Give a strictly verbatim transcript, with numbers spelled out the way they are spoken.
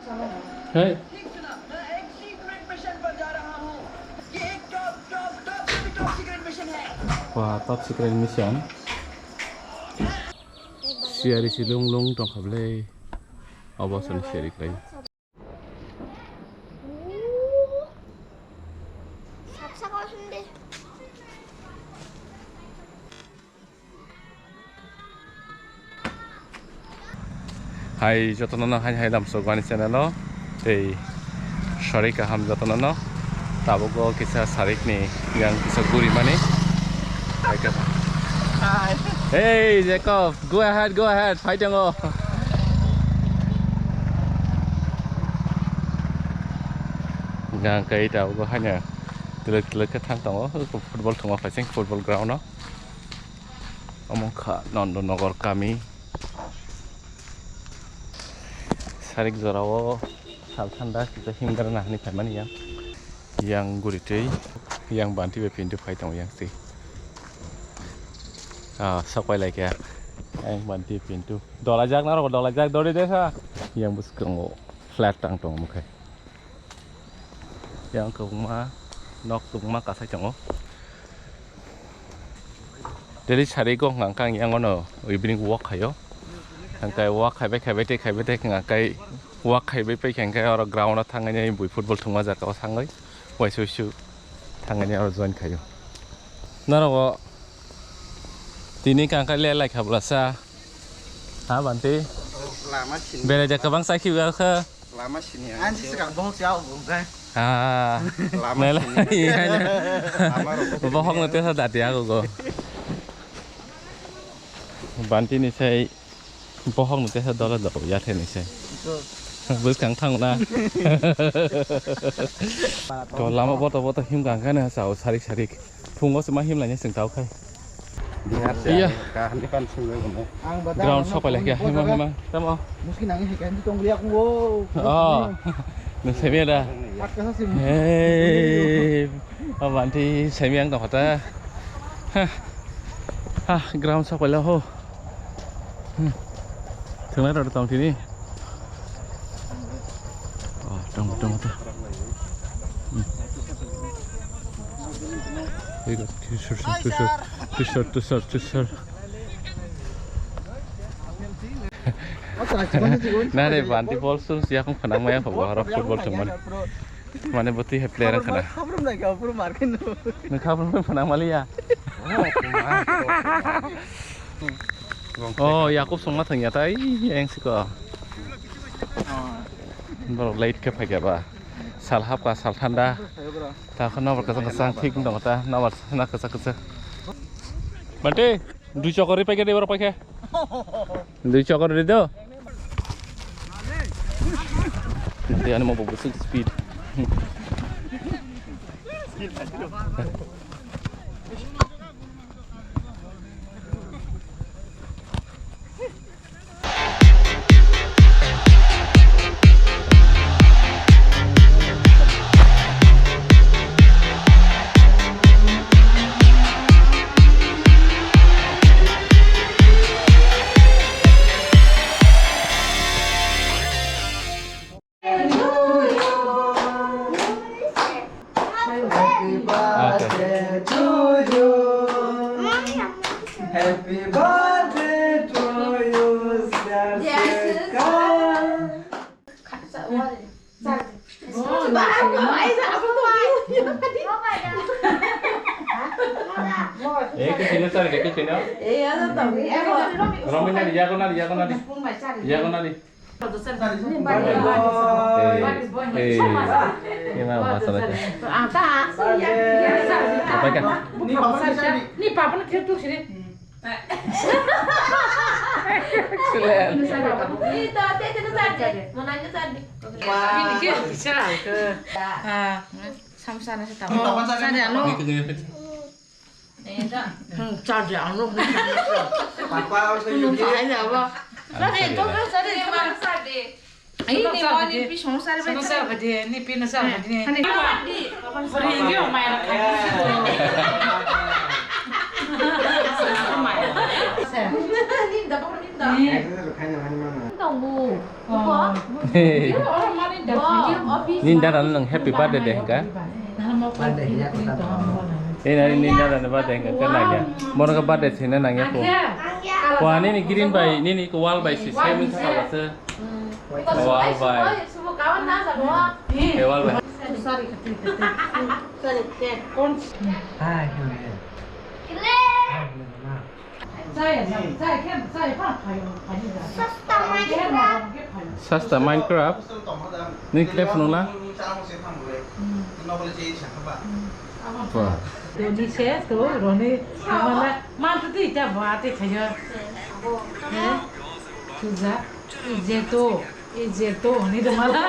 Hey. Wah, top secret mission. Siyari si lung lung tongkha ble. Obo soni siyari klai. Hai, jotono no hai hai lamsok ani channel o. Tei sari kaham jotono no. Tabuk o kisa sarik ni yang kisa guri mani. Hai kisa. Hai. Hey, Jacob, go ahead, go ahead, fight tongo. Gang kai tabuk o hanya telek telek khe thang tongo. Football thwngma phaising football ground o. Omo wngkha Nondonogor kami. Sarik jorao sal thanda kisa himgra nahani phaimani yang. Yang guri twi, yang banti bai pintu phai tongo yang twi. Ah, sok pai laikha. Yang banti pintu. Dolajak narok dolajak dori desa. Yang bwskango flat tang tongo mokhe. Yang kwbangma nok kwbangma kasai tongo. Daily sari go hwnkha ang yang ono evening walk khaio. Hwnkhe walk khaibai khaibai tei khaibai tei hwnkha kai walk khaibai pai khe hwnkhe oro ground o thangwi bui football thwngma jaga o thangwi waisa waisa thangwi oro join khaio. Norok o tini hwnkha le lai kha bwlasa ha banti. Lama sini. Belai da kwbang sai khibi kha. Lama sini ang. Ang sisi kang bohok siya ako bung kai. Ah. Lama sini. Lama rok. Bohok no tesa dati ako go. Banti ni sai bohok no tesa dola do ya the ni sai. Bus kang thang na. To lama boto boto him kang kane sa o sarik sarik. Phungo se ma himlaini chwng tao khai. Bihar se. Iya. Kaham ni pan sung le mo. Ground sok pai le kya hima hima. Tamo. Muski nangi hikai ni tong liya ko. Oh. Nung semi ada. Hey. Abanti semi ang tong kata. Ha. Ha, ground sok pai le ho. Hmm. Thwngnai rok tong tini. Oh, tong, tong, tong. Hmm. Ego, tusor, tusor, tusor, tusor, tusor. Nare, banti bol sul siya kung khanang maya ko bahara football teman. Mane boti he player khana. Khaprum nai ka, khaprum mar khin. Nung khaprum phai phana maliya. Oh, Yakub songma thang ya tai, yang siko. Borok late khe phai kha ba. Sal hap ka, sal thanda. Ta khana bor kasang kasang thik dong ta, na bar na kasa kasa. Bante, dui chokori pai khe, dei borok pai khe. Dui chokor ri do. Nanti anu mau bawa speed. Happy birthday to you. Happy birthday to you, Sika. Eh, ke sini, sir, ke sini. Romina, ya ko na, ya ko na di. Ya ko na di. Eh, eh, ini mah masalah. Apa kan? Ni papa ni kiri tu sini. Excellent. Ini kiri bicara ke. Ah, sama sana sih tahu. Ini ke gini. Hmm, charge ang no. Papa, ang sa yuki. Ano sa aja ba? Ano sa aja ba? Ini mo ni pi song sa ba. Song sa ba dia, ni pi na sa ba dia. Ani. Beri dia mai na kai. Ni da ba ni da. Ni. Tahu. Hey. Nini dada no nwng happy birthday de hwnkha? Birthday hwnkha ko tamo. Nini, nini dada ni birthday hwnkha khe nangya. Bono khe birthday thwina nangya ko. Ko nini green bai, nini ko wall bai si same wngkha ko se. Wall bai. Eh, wall bai. Hai, hai, hai. Sasta Minecraft. Ni kle phunukla? Wah. Doni se to roni mana mantu tu ita bo ate khayo. Eh? Tuja. Ije to. Ije to ni do mala.